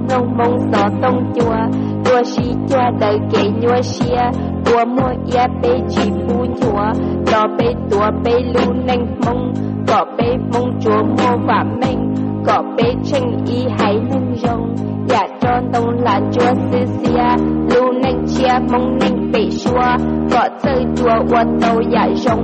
Mloog Hmoob xov tooj cua, tuaj sib cuag daws kev nyuaj siab, ua muag iab peb tsis pub nchuav, los peb tuav peb lub neej Hmoob, kom peb Hmoob tsuas muaj vam meej, kom peb tsheej ib haiv neeg zoo, yam tsob ntoo hla ntsuab xwb xiab, lub neej tshiab Hmoob neej pem suab, kom txawj cua ua tau yam zoo,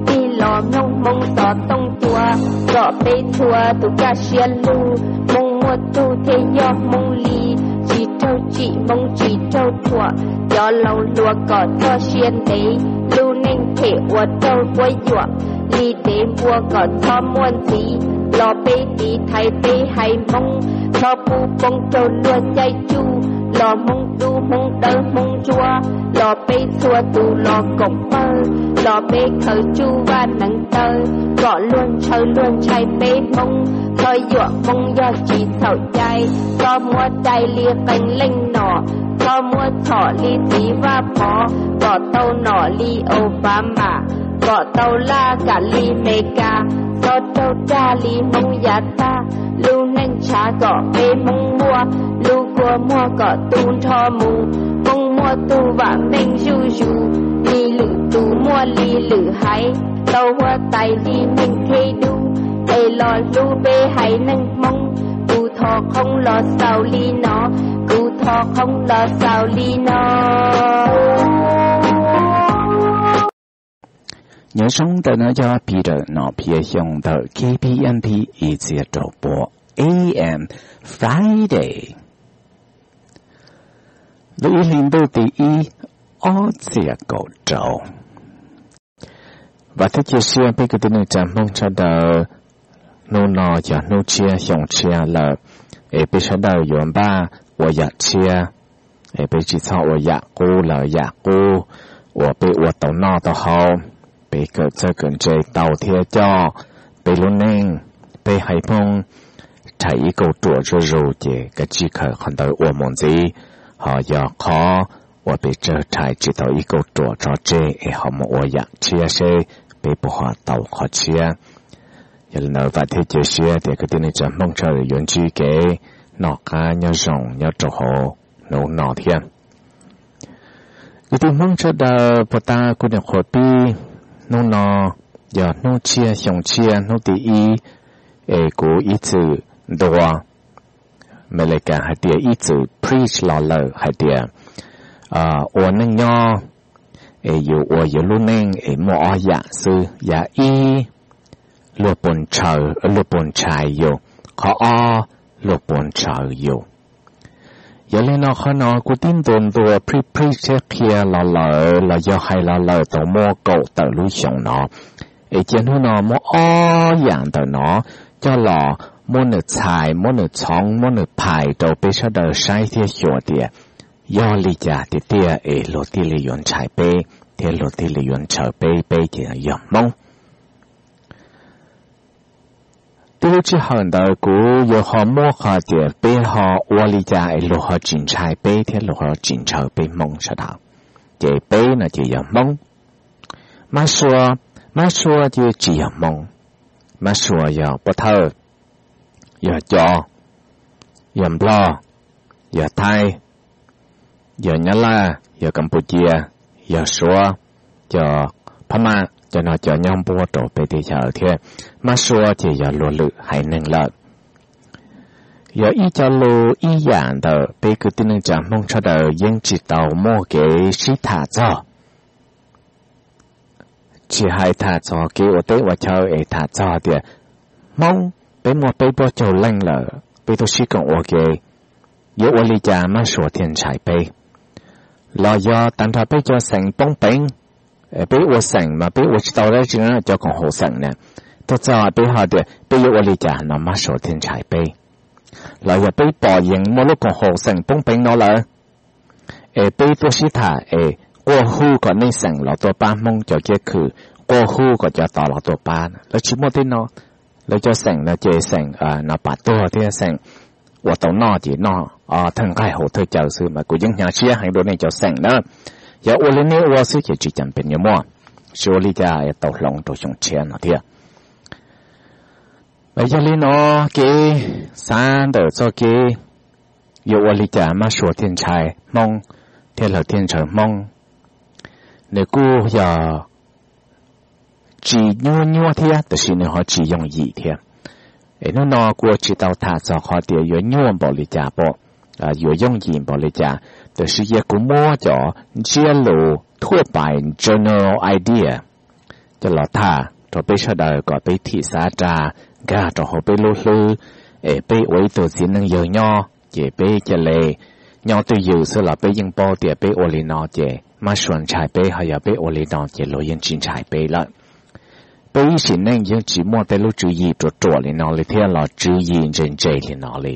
tig los mloog Hmoob xov tooj cua, kom peb txhua tus kaj siab lug, Hmoob muaj tug thiaj yog Hmoob li, tsis raug tsim Hmoob tsis raug thuam, cov laus hluas kom txoj sia ntev, lub neej them ua raug quab yuam, li dev npua kom txhob muaj ntxiv, los peb tiv thaiv peb haiv Hmoob, txhob pub poob raug luag caij tsuj, los Hmoob dub Hmoob dawb Hmoob ntsuab, los peb txhua tus los koom pawg, los peb khaws tsuj vaj neev taw, kom luag ntshaw luag ntshai peb Hmoob, txhob yuam Hmoob yog tsis txhaum cai, txhob muab dai li qee leej nom, txhob muab txhom li txiv Vaj Pov, kom tau nom li Obama, kom tau laj kam li Meskas, txhob raug dag li Hmoob yav tag, lub neej ntshav kom peb Hmoob muaj, lub kua muag kom tu nrho mus, Hmoob muaj tug vam meej zuj zus, li lwm tus muaj li lwm haiv, tau huab tais li neeg theb dub, es los hlub peb haiv neeg Hmoob, kuv thov qhoob los xaus li no, kuv thov qhoob los xaus li no. Nyob zoo ntawm no yog Peter Nom Phiaj Xyooj ntawm K P N P ib txhiab rau pua A M Friday, lub ib hlis ntuj tim ib, ob txhiab kaum rau. Vam thiab cia siab peb kwv tij neej tsa Hmoob sawv daws, hnub no yog hnub tshiab xyoo tshiab lawm, es peb sawv daws yuav npaj ua yam tshiab, es peb tsis txhob ua yam qub los yam qub uas peb ua tau noj tau haus, peb kawm txawj kawm ntse tau thiab coj peb lub neej, peb haiv Hmoob rhais ib kauj ruam zuj zus ces kav tsij khaws qhov ntawd ua mus ntxiv, ho yog qhov uas peb txawj rhais tsis tau ib kauj ruam tso tseg es ho mus ua yam tshiab seb peb puas ho tau qhov tshiab. Yog li ntawd vam thiab cia siab tias kwv tij neej tsa Hmoob sawv daws yuav ntsib kev noj qab nyob zoo nyob rau hauv hnub no thiab. Kwv tij Hmoob sawv daws puag ta kuv nim qhuav pib, hnub no yog hnub tshiab xyoo tshiab hnub tim ib, es kuv ib txwm ntuas Amelikas hais tias ib txwm preach los lawm hais tias ua neej nyob es yus ua yus lub neej es muaj ob yam xwb, yam ib luag puas ntshaw, luag puas ntshai yus, qhov ob luag puas ntshaw yus. Yog li no qhov no kuv tib ntuas ntuas preach preach thiab qhia los lawm los yog hais los lawm tau muaj kaum tawm lub xyoo no, es cia hnub no muab ob yam ntawm no coj los muab nws txhais, muab nws txhoov, muab nws phais rau peb sawv daws saib thiab xyuas tias yog li cas tiag tiag es luag thiaj li yuav ntshai peb thiab luag thiaj li yuav ntshaw peb, peb ces yog Hmoob. Tib lub sij hawm ntawd kuv yuav ho muab qhov tias peb ho ua li cas es luag ho tsis ntshai peb thiab luag ho tsis ntshaw peb Hmoob sawv daws. Ces peb no ces yog Hmoob. Mab Suav, Mab Suav ces tsis yog Hmoob. Mab Suav yog Pov Thawj, yog Cov, yog Nplog, yog Thaib, yog Nyab Laj, yog Kampuchia, yog Suav, cov Phab Maj, cov no cov nyob npuab rau peb teb chaws thiab. Mab Suav ces yog luag lwm haiv neeg lawm. Yog ib co lus ib yam ntawm peb kwv tij neej tsa Hmoob sawv daws yeej tsis tau muaj kev sib tham txog. Tsis hais tham txog kev ua teb ua chaw es tham txog tias Hmoob peb muaj peb plaub caug leej lawm, peb tuaj sib koom ua ke, yuav ua li cas Mab Suav thiaj ntshai peb, los yog tag nrho peb cov xeem poob peev, peb ua xeem mas peb ua tsis tau dab tsi, cov koom haum xeem na, tuaj txog peb ho tias peb yuav ua li cas no Mab Suav thiaj ntshai peb, los yog peb pom yeej muaj lub koom haum xeem poob peev no lawm, es peb tuaj sib tham es quaj hu kom nej xeem los tuaj pab Hmoob cov kiab khw, quaj hu kom cov tod los tuaj pab, lawv tsis muaj tej no. Lawv cov xeem no ces xeem no pam tuag thiab xeem ua tau noj ces noj thawj nqaij haus thawj cawv xwb mas kuv yeej hnyav siab heev rau nej cov xeem na. Yog ua li nej ua xwb ces tsis cas pes yuav muaj, tsis ua li cas tau hloov rau xyoo tshiab no thiab. Mas yog li no, kev xav ntawm txoj kev yuav ua li cas Mab Sua thiaj ntshai Hmoob thiab lawv thiaj ntshaw Hmoob. Nws kuj yog tsis nyuab nyuab thiab, tab sis nws ho tsis yooj yim thiab. Es hnub no kuv ua tsis tau tham txog qhov tias yuav nyuaj npaum li cas pom, yuav yooj yim npaum li cas, tab sis yog kuv muab cov ntsiab lus thuaj pais, general idea, coj los tham rau peb sawv daws kom peb thim xav ras nkag rau hauv peb lub hlwb, es peb ua ib tug txiv neej yawg nyob ces peb ca le nyob twj ywm xwb los peb yeej paub tias peb ua li no ces Mab Sua ntshai peb, ho yog peb ua li no ces luag yeej tsis ntshai peb lawm. Peb ib sim neej yeej tsis muaj tej lub tswv yim ruam ruam li no li thiab los tswv yim ntse ntse li no li.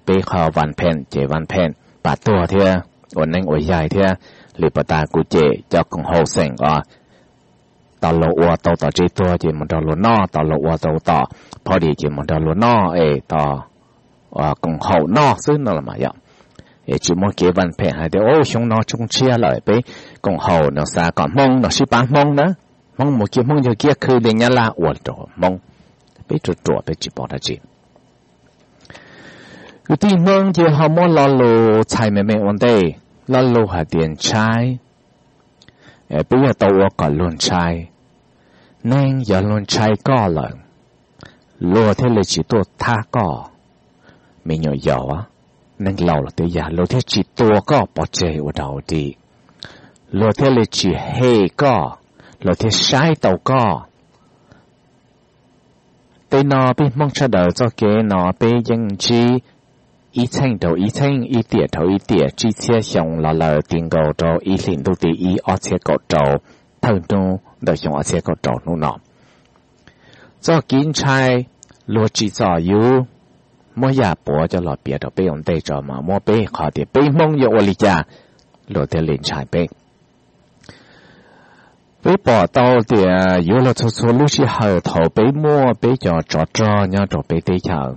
Peb qhov vaj pheej ces vaj pheej pam tuag thiab ua neeb ua yaig thiab, li pas tas kuv cem cov koom haum xeem os, tau luag ua tau tom tsev tuag ces mus nrog luag noj, tau luag ua tau tom party ces mus nrog luag noj es tau koom haum noj xwb no los mas yog. Es tsis muaj kev vaj pheej hais tias xyoo no tshooj tshiab lawm peb koom haum no xav kom Hmoob no sib pab Hmoob na, Hmoob mus kiag Hmoob yog kiag khw li Nyab Laj ua rau Hmoob. Peb ruam ruam peb tsis pom dab tsi. Kwv tij Hmoob ces ho muab lo lus txhais me me ua ntej, lo lus hais tias ntshai. Peb yog tau ua kom luag ntshai, neeg yog luag ntshai koj lawm, luag thiaj li tsis tuaj thab koj. Me nyuam yaus, neeg laus los twb yog, luag thiaj tsis tua koj pov tseg ua dog ua dig, luag thiaj li tsis hem koj, luag thiaj saib tau koj. Tej no peb Hmoob sawv daws txoj kev no peb yeej ntsib ib txheej rau ib txheej, ib tiam rau ib tiam, tsib txhiab xyoo los lawm ti nkaus rau ib hlis ntuj tim ib ob txhiab kaum rau, thawj hnub ntawm xyoo ob txhiab kaum rau hnub no. Txoj kev ntshai, luag tsim txom yus, muab yam puav coj los piav rau peb ua ntej tso mas muab peb qhov tias peb Hmoob yuav ua li cas luag thiaj li ntshai peb. Peb pom tau tias yuav luag txhua txhua lub sij hawm thaum peb muaj peb cov tsov rog nyob rau peb teb chaws,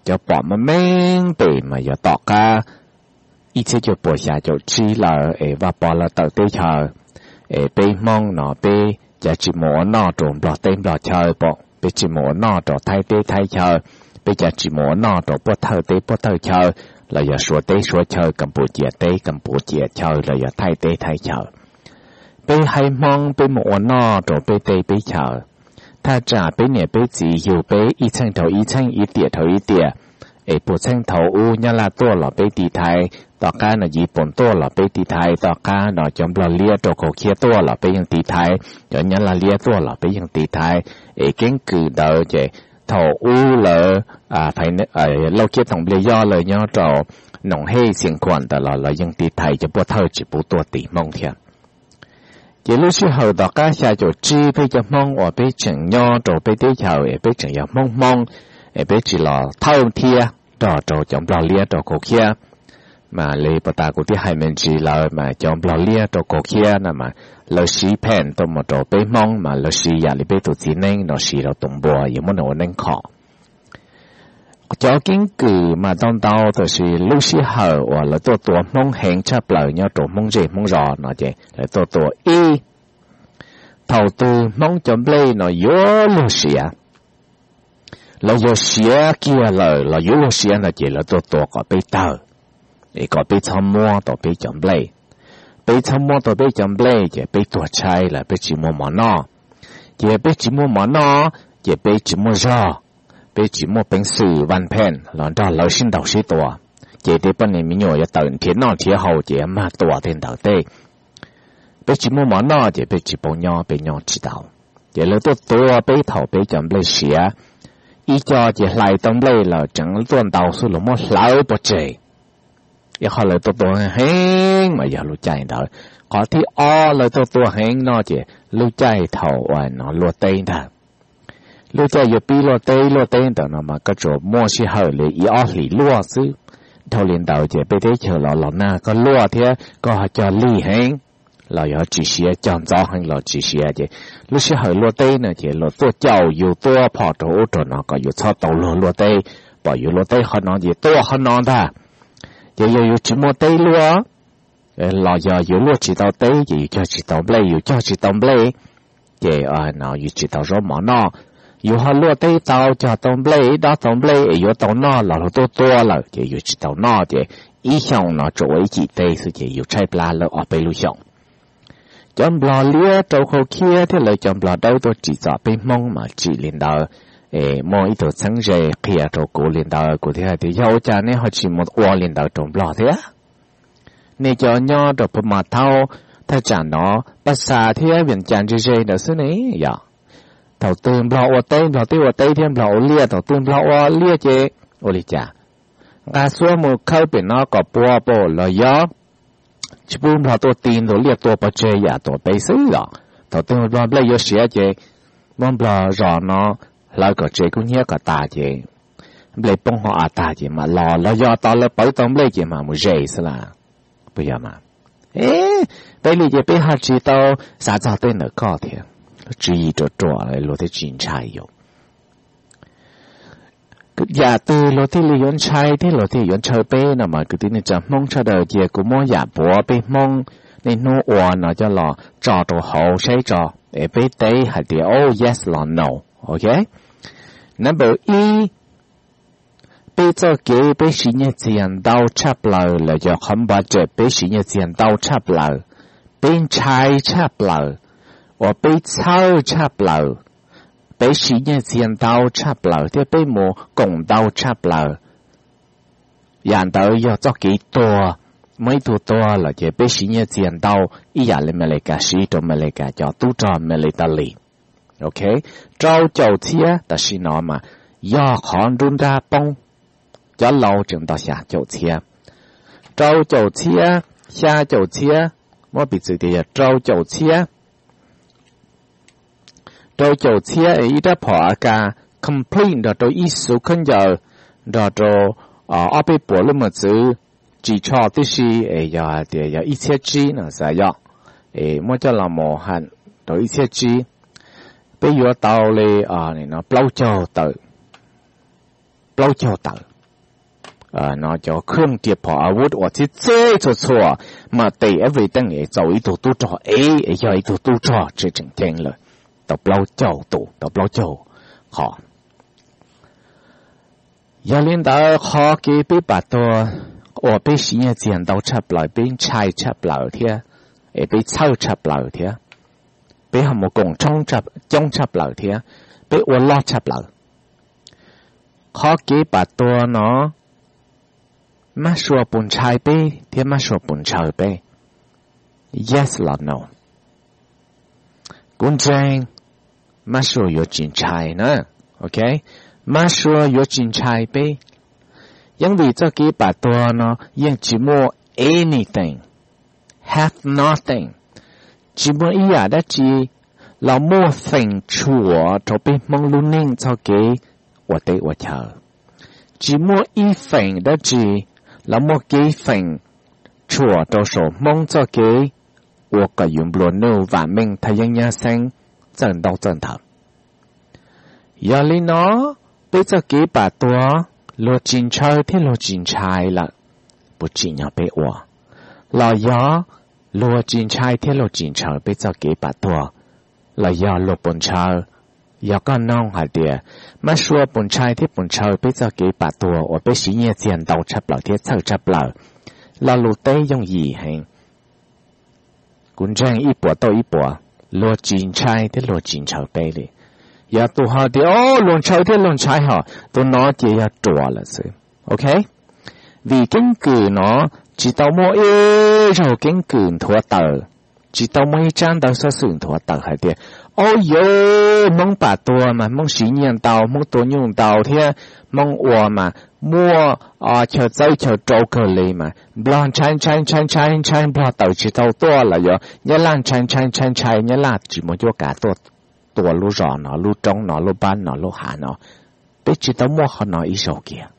cov pom meej meej pem mas yog tom qab ib txhiab cuaj puas xya caum tsib lawm es Vaj Pov lawv tawm teb chaws, es peb Hmoob no peb cav tsis mus ua noj rau Nplog teb Nplog chaw pom, peb tsis mus ua noj rau Thaib teb Thaib chaw, peb cav tsis mus ua noj rau Puab Thawj teb Puab Thawj chaw, los yog Suav teb Suav chaw, Kapucia teb Kapucia chaw, los yog Thaib teb Thaib chaw. Peb haiv Hmoob peb mus ua noj rau peb teb peb chaw, thaj tsam peb niam peb txiv yug peb ib txheej rau ib txheej, ib tiam rau ib tiam, es puag txheej thaum ub Nyab Laj tuaj los peb tiv thaiv, tom qab no Yiv Pooj tuaj los peb tiv thaiv, tom qab no cov Nplog liab rau kaum khiab tuaj los peb yeej tiv thaiv, cov Nyab Laj liab tuaj los peb yeej tiv thaiv. Es keeb kwm ntawd ces thaum ub lawv, Lauj Kiab Toom Npliaj Yob lawv nyob rau Noom Hej Xeev Khuam ntawd los lawv yeej tiv thaiv cov Puab Thawj tsis pub tuaj tiv Hmoob thiab. Ces lub sij hawm tom qab xya caum tsib peb cov Hmoob uas peb tseem nyob rau peb teb chaws es peb tseem yog Hmoob Hmoob, es peb tsis los thawj thiab nrog rau cov Nplog liab rau kaum khiab. Mas li pas tas kuv twb hais me ntsis lawm mas cov Nplog liab rau kaum khiab no mas lawv siv pheej tuaj mus rau peb Hmoob mas lawv siv yam li peb tus txiv neeb no siv rau tus npua yuav muab nws ua neeb khom. Cov keeb kwm mas tau ntau, tab sis lub sij hawm uas lawv tuaj tua Hmoob heev tshaj plaws nyob rau Hmoob zej Hmoob zos no ces lawv tuaj tua ib, thaum twg Hmoob cov nplej no yuav luag siav, los yog siav kiag lawm los yuav luag siav no ces lawv tuaj tua kom peb tawg, es kom peb txhob muab tau peb cov nplej. Peb txhob muab tau peb cov nplej ces peb tuag tshaib lawm peb tsis muaj mov noj. Ces peb tsis muaj mov noj, ces peb tsis muaj zog, peb tsis muaj peev xwm vaj pheej los nrog lawv sib ntaus sib tua, ces tej poj niam me nyuam yuav tawm nrhiav noj nrhiav haus ces mag tua tej ntawd tej. Peb tsis muaj mov noj ces peb tsis paub nyob, peb nyob tsis tau. Ces lawv tuaj tua peb thaum peb cov nplej siav, ib co ces hlais tau nplej lawm tseem tuaj ntaus xwb los muab hlawv pov tseg. Ib qho lawv tuaj tua heev mas yog lub caij ntawd. Qhov thib ob lawv tuaj tua heev no ces lub caij thaum uas no luaj teb ntag. Lub caij yuav pib luaj teb, luaj teb ntawd no mas koj tsuas muaj sij hawm li ib ob hlis luaj xwb. Dhau li ntawd ces peb teb chaws los los nag koj luaj thiab koj ho cog lig heev los yog tsis siav, cog ntxov heev los tsis siav, ces lub sij hawm luaj teb no ces luag tuaj caum yus tuaj phom rau ub rau no kom yus txhob tau luag luaj teb, pom yus luaj teb qhov no ces tuaj qhov no ntag. Ces yog yus tsis muaj teb luaj los yog yus luaj tsis tau teb ces yus cog tsis tau nplej, yus cog tsis tau nplej ces no yus tsis tau zaub mov noj. Yus ho luaj teb tau, cog tau nplej, dob tau nplej es yuav tau noj los luag tuaj tua lawm ces yus tsis tau noj ces ib xyoos no tsuas ua ib cim teb xwb ces yus tshaib plab lawm ob peb lub xyoos. Cov nplog liab rau khau khiab thiab lawv cov nplog dawb tuaj tsim txom peb Hmoob mas tsim li ntawd. Muaj ib tug txheeb ze qhia rau kuv li ntawd kuv thiaj hais tias yog ua cas nej ho tsis mus ua li ntawd rau nplog thiab? Nej cov nyob rau Phu Mas Thaub thaj tsam no, Paj Xas thiab Vias Cas ze ze ntawd xwb ne yom. Thaum twg nplog ua teb, nplog twb ua teb thiab nplog ua liaj, thaum twg nplog ua liaj ces ua li cas? Nqa xuab mus khawb pem no kom puas pam los yog tsis pub nplog tuaj ti ntug liaj tua pov tseg yam tuam peb xwb los. Thaum twg nplog nplej yuav siav ces muab nplog zos no hlawv kom tsev kub hnyiab kom tas ces nplej poob ho av tag ces mam los, los yog tos lawv pawv tau nplej ces mam mus ze xwb las. Puas yog mas? Peb li ces peb ho tsis tau xav txog tej ntawm koj thiab. Tswv yim ruam ruam luag thiaj tsis ntshai yus. Yam twg luag thiaj li yuav ntshai thiab luag thiaj yuav ntshaw peb no mas kwv tij neej tsa Hmoob sawv daws, cia kuv muab yam puav peb Hmoob niaj hnub ua no coj los tso rau hauv saib tso, es peb teb hais tias oh yes los no. Ok, number ib, peb txoj kev peb siv nyiaj txiag ntau tshaj plaws los yog qhov budget peb siv nyiaj txiag ntau tshaj plaws, peb ntshai tshaj plaws, uas peb txhawj tshaj plaws, peb siv nyiaj txiag ntau tshaj plaws thiab peb mus koom ntau tshaj plaws. Yam ntawd yog txoj kev tuag, muaj ib tug tuag lawm ces peb siv nyiaj txiag ntau ib yam li Amelikas siv rau Amelikas cov tub rog military. Ok, rau caum txhiab tam sim no mas yog qhov nruab nrab poob, cov laus tseem nto xya caum txhiab, rau caum txhiab, xya caum txhiab, muab piv txwv tias yog rau caum txhiab, rau caum txhiab es ib rab phom AK complete nrog rau ib xuv khaub ncaws, nrog rau ob peb puas lub mos txwv, tsis tsho tib si es yog hais tias yog ib txhiab tsib no xav yom, es muab coj los mus hais rau ib txhiab tsib, peb yuav tau li plaub caug tawm, plaub caug tawm no cov khooj riam phom a vub uas txhij txhij txhua txhua, mas tes everything es txaus ib tug tub rog, es yog ib tug tub rog tseem tseem ceeb lawm, tau plaub caug tus, tau plaub caug qhov. Yog li ntawd qhov kev peb pam tuag uas peb siv nyiaj txiag ntau tshaj plaws, peb ntshai tshaj plaws thiab, es peb txhawj tshaj plaws thiab, peb ho mus koom coob tshaj plaws thiab, peb ua loj tshaj plaws. Qhov kev pam tuag no, Mab Suav puas ntshai peb thiab Mab Suav puas ntshaw peb? Yes los no? Kuv ntseeg Mab Suav yuav tsis ntshai na. Ok, Mab Suav yuav tsis ntshai peb, yeej vim txoj kev pam tuag no yeej tsis muaj anything, have nothing, tsis muaj ib yam dab tsi los muaj feem tshuam rau peb Hmoob lub neej txoj kev ua teb ua chaw. Tsis muaj ib feem dab tsi los muaj kev feem tshuam rau saum Hmoob txoj kev ua kom yus nplua nuj vam meej thaj yeeb nyab xeeb txawj ntaub txawj ntawv. Yog li no, peb txoj kev pam tuag, luag tsis ntshaw thiab luag tsis ntshai lawm, puas tsim nyog peb ua? Los yog luag tsis ntshai thiab luag tsis ntshaw peb txoj kev pam tuag, los yog luag puas ntshaw? Yog koj noog hais tias Mab Suav puas ntshai thiab puas ntshaw peb txoj kev pam tuag uas peb siv nyiaj txiag ntau tshaj plaws thiab txhawj tshaj plaws, lo lus teb yooj yim heev. Kuv ntseeg ib puas tau ib puas, luag tsis ntshai thiab luag tsis ntshaw peb li. Yog tus ho tias o luag ntshaw thiab luag ntshai hos, tus no ces yog ruam lawm xwb. Ok, vim keeb kwm no tsis tau muaj ib zaug keeb kwm nthuav tawm, tsis tau muaj ib tsab ntawv xov xwm nthuav tawm hais tias o yog Hmoob pam tuag mas Hmoob siv nyiaj ntau, Hmoob tua nyuj ntau thiab Hmoob ua mas muaj chaw txawb chaw rau kawg li mas Nplog ntshai ntshai ntshai ntshai ntshai Nplog tawm tsis tau tuaj los yog Nyab Laj ntshai ntshai ntshai ntshai Nyab Laj tsis muaj cuab kav tuaj tua lub zos no lub roob no lub npab no lub hav no. Peb tsis tau muaj qhov no ib zaug kiag.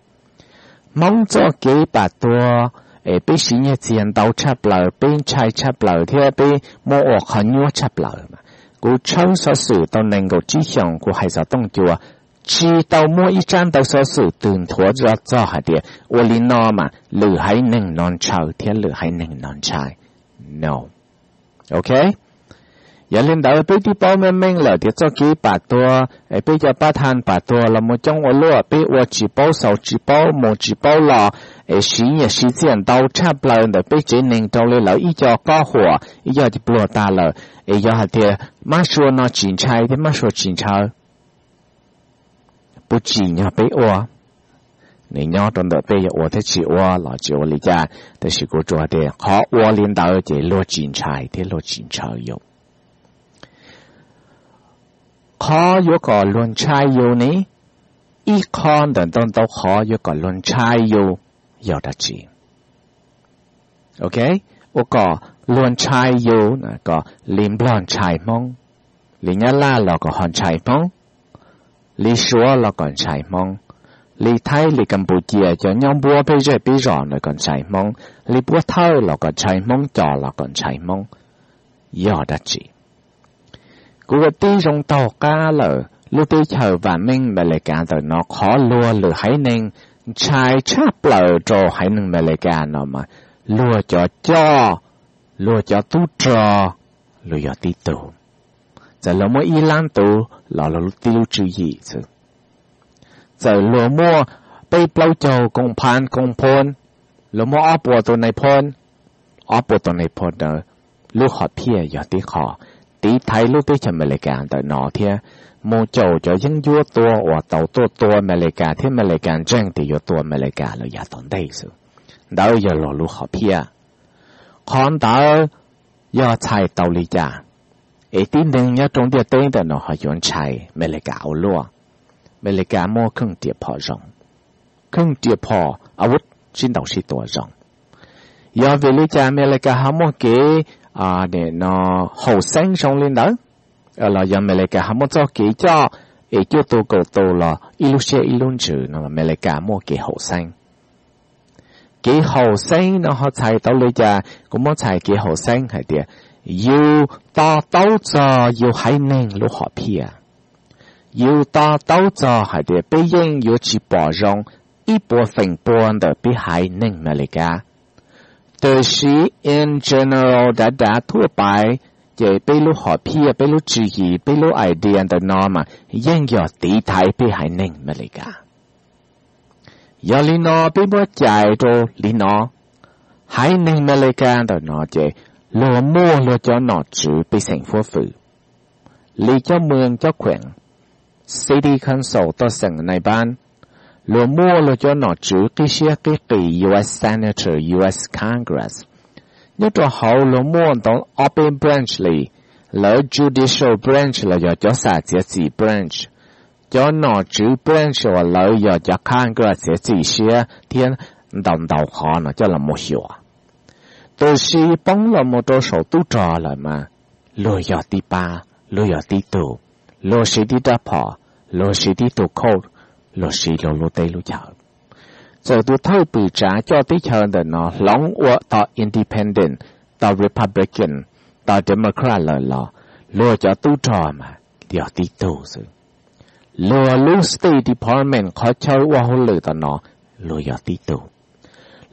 Hmoob txoj kev pam tuag es peb siv nyiaj txiag ntau tshaj plaws, peb ntshai tshaj plaws thiab peb muab ua qhov nyuaj tshaj plaws. Kuv tshawb xov xwm tau nees nkaum tsib xyoos kuv hais xov tooj cua, tsis tau muaj ib tsab ntawv xov xwm twg nthuav txog hais tias ua li no mas lwm haiv neeg no ntshaw thiab lwm haiv neeg no ntshai. No. Ok, Yog li ntawd peb twb paub meej meej lawm tias txoj kev pam tuag es peb cov pab thaj pam tuag los mus coob ua luaj, peb ua tsis paub xaus tsis paub mus tsis paub los, es siv nyiaj siv txiaj ntau tshaj plaws ntawm peb tsev neeg rau li lawv ib co qab huam ib co pluag tag lawm. Es yog hais tias mab sua no tsis ntshai thiab mab sua tsis ntshaw, puas tsim nyog peb ua? Nws nyob rau ntawm peb yuav ua thiab tsis ua los tsis ua li cas, tab sis kuv tsuas hais tias qhov ua li ntawd ces luag tsis ntshai thiab luag tsis ntshaw yus. Qhov yuav kom luag ntshai yus ne, ib qho ntawm ntau ntau qhov yuav kom luag ntshai yus yog dab tsi? Ok, ua kom luag ntshai yus, kom li Nplog ntshai Hmoob, li Nyab Laj los kom ho ntshai Hmoob, li Suav los kom ntshai Hmoob, li Thaib li Kas Pus Cia cov nyob npuab peb zej peb zos ntawd kom ntshai Hmoob, li puab thawj los kom ntshai Hmoob, cov los kom ntshai Hmoob, yog dab tsi? Kuv ua tib zoo taug qab lawm, lub teb chaws vam meej Amelikas ntawm no qhov luag lwm haiv neeg ntshai tshaj plaws rau haiv neeg Amelikas no mas luag cov coj, luag cov tub rog, luag yog tib tug. Txawm luag muaj ib lab tus los luag tib lub tswv yim xwb. Txawm luag muaj peb plaub caug koom phab koom phob, luag muaj ob puas tus nais phoo, ob puas tus nais phoo ntawd, lub hom phiaj yog tib qho. Tiv thaiv lub teb chaws Amelikas ntawm no thiab mus caum cov yeeb ncuab tua uas tau tuaj tua Amelikas thiab Amelikas ntseeg tias yuav tua Amelikas lawm yav tom ntej xwb. Ntawd yog luag lub hom phiaj. Qhov ntawd yog txhais tau li cas es tib neeg nyob rau ntiaj teb ntawm no ho yuav ntshai Amelikas ua luaj? Amelikas muaj kheej riam phom zoo, kheej riam phom a vuv sib ntaus sib tua zoo. Yog vim li cas Amelikas ho muaj kev haum xeeb zoo li ntawd? Los yog Amelikas ho muaj txoj kev coj es cuaj tus kaum tus los ib lub siab ib lub ntsws no, Amelikas muaj kev haum xeeb. Kev haum xeeb no ho txhais tau li cas? Kuv muab txhais kev haum xeeb hais tias yus to taub txog yus haiv neeg lub hom phiaj. Yus to taub txog hais tias peb yeej yuav tsis pom zoo ib puas feem pua ntawm peb haiv neeg Amelikas. Tab sis in general, dav dav thuaj pais, ces peb lub hom phiaj, peb lub tswv yim, peb lub idea ntawm no mas yeej yog tiv thaiv peb haiv neeg Amelikas. Yog li no peb muab cais rau li no, haiv neeg Amelikas ntawm no ces luag muaj luag cov nom tswv pej xeem huab fwm, li cov moos cov khueem, city council, toj xeem nais npab, luag muaj luag cov nom tswv qib siab qib qis, U S Senator, U S Congress. Nyob rau hauv luag muaj ntau ob peb branch li, lawv judicial branch los yog cov xam txiav txim branch, cov nom tswv branch uas lawv yog cov Congress txiav txim siab thiab ntau ntau qhov no coj los mus xyuas. Tab sis poob los mus rau saum tub rog lawm mas luag yog tib pab, luag yog tib tug, luag siv tib rab phom, luag siv tib tug code, luag siv luag lub teb lub chaw. Txawm tus thawj pwm tsav coj teb chaws ntawm no hloov ua tog independent, tog Republican, tog Democrat lawm los luag cov tub rog mas yog tib tug xwb. Luag lub State Department qhov chaw ua hauj lwm tom no luag yog tib tug.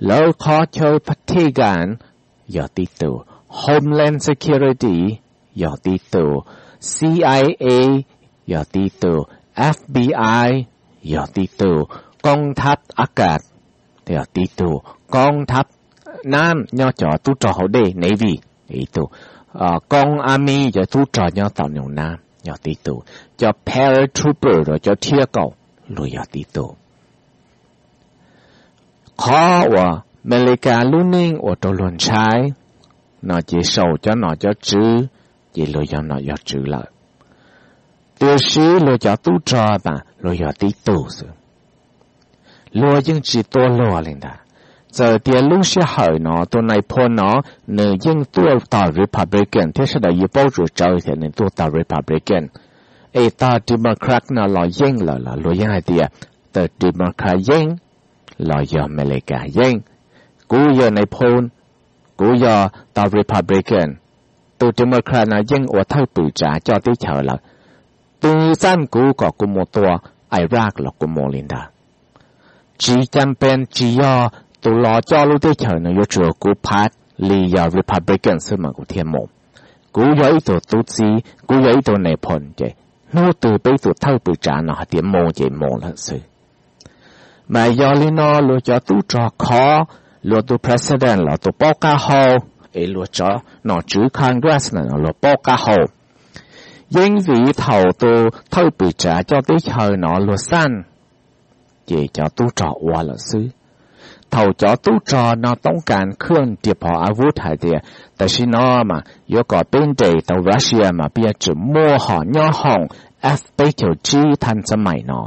Lawv qhov chaw Pentagon yog tib tug, Homeland Security yog tib tug, C I A yog tib tug, F B I yog tib tug, koob thab akav yog tib tug, koob thab nab nyob cov tub rog hauv dej Navy ib tug, koob army cov tub rog nyob tom num nab yog tib tug, cov paratrooper los cov rhiab kaum luag yog tib tug. Qhov uas Amelikas lub neej ua rau luag ntshai no ces saum cov nom cov tswv ces luag yog nom yog tswv lawm, tiam sis luag cov tub rog mas luag yog tib tug xwb. Luag yeej tsis tua luag li ntag. Txawm tias lub sij hawm no tus nais phoo no nws yeej tuaj tog Republican thiab sawv daws yuav paub tsuas tsawv tias nws tuaj tog Republican, es tog Democrat no los yeej lawm los luag yeej hais tias tog Democrat yeej los yog Amelikas yeej. Kuv yog nais phoo, kuv yog tog Republican, tus Democrat no yeej ua thawj pwm tsav coj teb chaws lawm. Tus xaj kuv kom kuv mus tua Iraq los kuv mus li ntag. Tsis cas pes tsis yog tus los coj lub teb chaws no yuav tsum kuv phaj li yog Republican xwb mas kuv thiaj mus. Kuv yog ib tug tub txib, kuv yog ib tug nais phoo ces hnub twg peb tus thawj pwm tsav no hais tias mus ces mus lawm xwb. Mas yog li no luag cov tub rog khov luag tus president los tus paub qab hau, es luag cov nom tswv Congress no luag paub qab hau. Yeej vim thaum tus thawj pwm tsav coj teb chaws no luag xaj, ces cov tub rog ua lawm xwb. Thaum cov tub rog no toob kas khwj riam phom av vuv hais tias tam sim no mas yuav kom peb nres tau Russia mas peb yuav tsum muaj hom nyob hoom F peb caug tsib thaj xab maim no,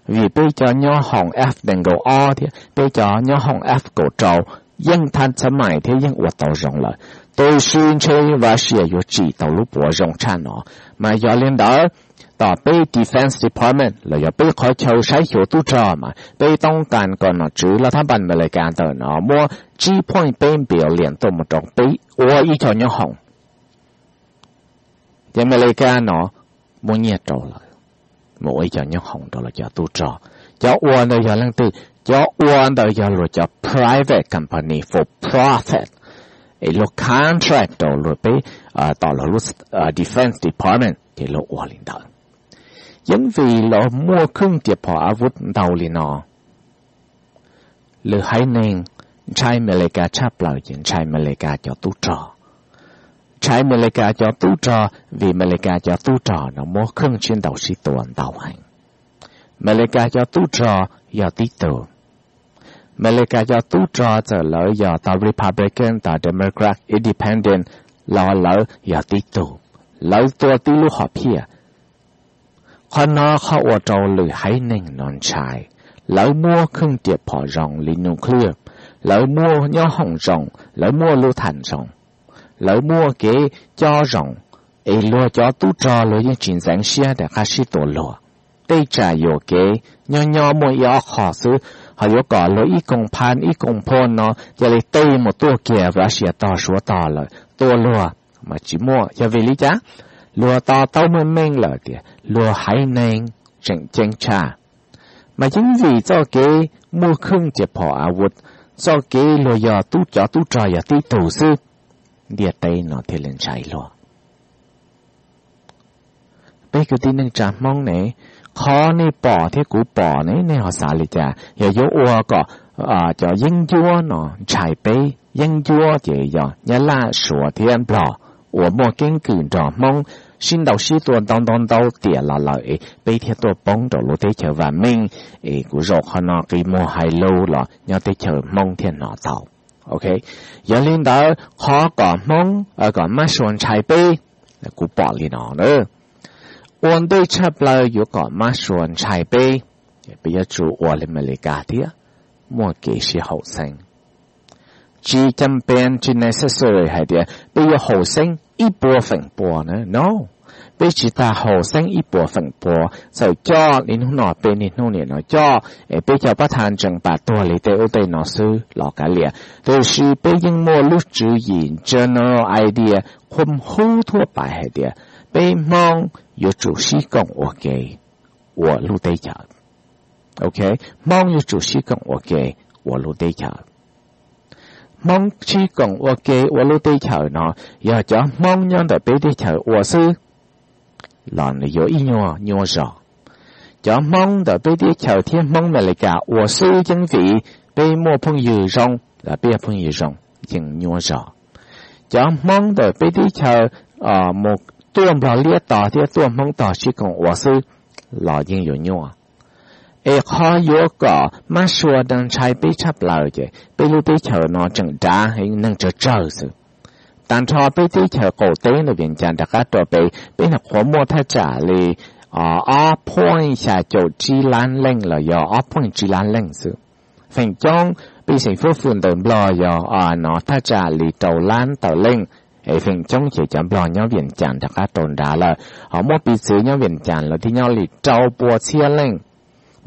vim peb cov nyob hoom F nees nkaum ob thiab peb cov nyob hoom F kaum rau yeej thaj xab maim thiab yeej ua tau zoo lawm, tab sis ntshe Russia yuav tsim tau lub puav zoo tshaj no. Mas yog li ntawd, tom peb defense department los yog peb qhov chaw saib xyuas tub rog mas peb toob kas kom nom tswv laj thab npas Amelikas ntawm no muab tsib point peb billion tuaj mus rau peb ua ib co nyob hoom. Ces Amelikas no muab nyiaj rau lawm, mus ua ib co nyob hoom rau lawv cov tub rog. Cov ua ntawd yog leej twg? Cov ua ntawd yog luag cov private company for profit, es luag contract rau luag peb, tom luag lub defense department ces luag ua li ntawd. Yeej vim luag muaj khwj riam phom av vuv ntau li no, lwm haiv neeg ntshai Amelikas tshaj plaws ces ntshai Amelikas cov tub rog. Ntshai Amelikas cov tub rog vim Amelikas cov tub rog no muaj khwj sib ntaus sib tua ntau heev. Amelikas cov tub rog yog tib tug. Amelikas cov tub rog txawm lawv yog tau Republican, tau Democrat, Independent los lawv yog tib tug, lawv tua tib lub hom phiaj. Qhov no qhov ua rau lwm haiv neeg no ntshai. Lawv muaj khwj riam phom zoo li nuclear, lawv muaj nyob hoom zoo, lawv muaj lub tham zoo, lawv muaj kev cob zoo, es luag cov tub rog luag yeej tsis ntxeev siab rov qab sib tua luag. Tej tsam yuam kev nyob nyob muaj ib ob qho xwb, ho yuav kom luag ib koom phab ib koom phuaj no cia li tej mus tuaj kiag Russia tog Suav tog lawm tua luag mas tsis muaj. Yog vim li cas? Luag to taub meej meej lawm tias luag haiv neeg tseem ceeb tshaj. Mas yeej vim txoj kev muaj khwj riam phom av vuv, txoj kev luag yog tub cov tub rog yog tib tug xwb, ntiaj teb no thiaj li ntshai luag. Peb kwv tij neej tsa Hmoob ne, qhov nej pom thiab kuv pom ne, nej ho xav li cas? Yog yuav ua kom cov yeeb ncuab no ntshai peb? Yeeb ncuab ces yog Nyab Laj, Suav thiab Nplog uas muaj keeb kwm nrog Hmoob sib ntaus sib tua ntau ntau ntau tiam los lawm es peb thiaj tuaj poob rau lub teb chaws vam meej. Es kuv zaum qhov no qi muag hais lus los nyob teb chaws Hmoob thiaj hnov tau. Ok, yog li ntawd qhov kom Hmoob, kom mab sua ntshai peb, kuv pom li no na. Ua ntej tshaj plaws yuav kom mab sua ntshai peb, peb yuav tsum ua li Amelikas thiab, muaj kev sib haum xeeb. Tsis cam pem, tsis necessary hais tias peb yuav haum xeeb ib puas feem pua na, no. Peb tsis tas haum xeeb ib puas feem pua, txawm coj li hnub no, peb niaj hnub nim no coj es peb cov pab thas ntsees pam tuag li tej ub tej no xwb los kav liam, tiam sis peb yeej muaj lub tswv yim general idea, qhuam hub thuab pais hais tias peb Hmoob yuav tsum sib koom ua ke ua lub teb chaws. Ok, Hmoob yuav tsum sib koom ua ke ua lub teb chaws. Hmoob sib koom ua ke ua lub teb chaws no, yog cov Hmoob nyob ntawm peb teb chaws ua xwb los nws yuav ib nyuag nyuaj zog. Cov Hmoob ntawm peb teb chaws thiab Hmoob Amelikas ua xwb yeej vim peb muaj phooj ywg zoo los peb yog phooj ywg zoo, yeej nyuaj zog. Cov Hmoob ntawm peb teb chaws mus tuaj Nplog liab tog thiab tuaj Hmoob tog sib koom ua xwb los yeej yuav nyuaj. Es qhov yuav kom mab sua ntshai peb tshaj plaws ces peb lub teb chaws no tseem dav heev, neeg tsawg tsawg xwb. Tag nrho peb teb chaws qaum teb ntawm Vias Cas rov qab rau pem, peb nyuam qhuav muaj thaj tsam li ob point xya caum tsib lab leej los yog ob point tsib lab leej xwb. Feem coob pej xeem fwj fwm ntawm Nplog yog no thaj tsam li rau lab tawm leej, es feem coob ces cov Nplog nyob Vias Cas rov qab rau nrad lawm. Ho muab piv txwv nyob Vias Cas lawv twb nyob li rau pua txhiab leej,